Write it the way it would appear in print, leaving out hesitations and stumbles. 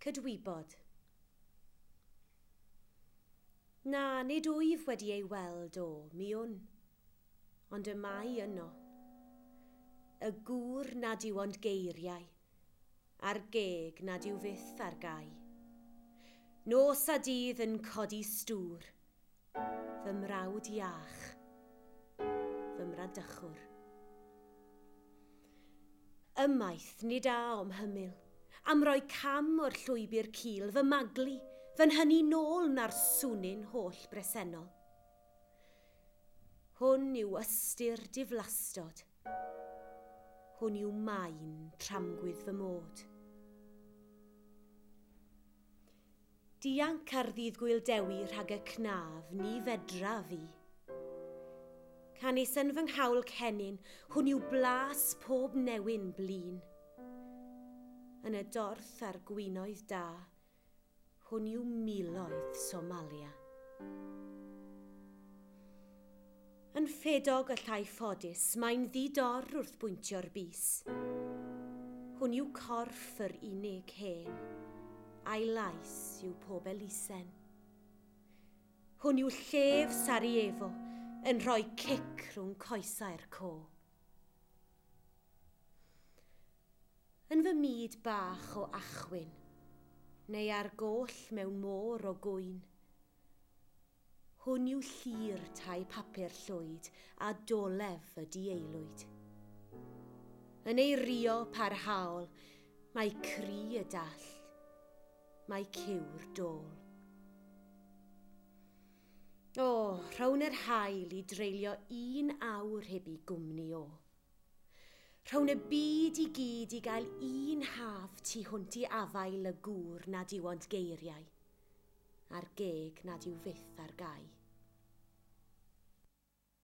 Cydwybod. Na, nid wyf wedi ei weld o, mi wn, ond y mae yno. Y gŵr nad yw ond geiriau, a'r geg nad yw fyth ar gau. Nos a dydd yn codi stŵr, fy mrawd iach, fy mradychwr. Ymaith nid a o'm hymyl, am roi cam o'r llwybr cul, fy maglu, fy nhynnu nôl na'r swnyn holl bresennol. Hwn yw ystyr diflastod. Hwn yw maen tramgwydd fy mod. Dianc ar ddydd Gŵyl Dewi rhag y cnaf ni fedraf fi. Canys yn fy nghawl cennin, hwn yw blas pob newyn blin. Yn y dorth a'r gwinoedd da, hwn yw miloedd Somalia. Yn ffedog y llai ffodus, mae'n ddi-dor wrth bwyntio'r bys. Hwn yw corff yr unig hen, a'i lais yw pob elusen. Hwn yw llef Sarajevo yn rhoi cic rhwng coesau'r co. Yn fy myd bach o achwyn, neu ar goll mewn môr o gŵyn, hwn yw llu'r tai papur llwyd a dolef y dieilwyd. Yn ei rio parhaol, mae cri y dall, mae cyw'r dôl. O, rhown yr haul i dreulio un awr heb i gwmni o. Rhown y byd i gyd i gael un haf tu hwnt i afael y gŵr nad yw ond geiriau, a'r geg nad yw fyth ar gau.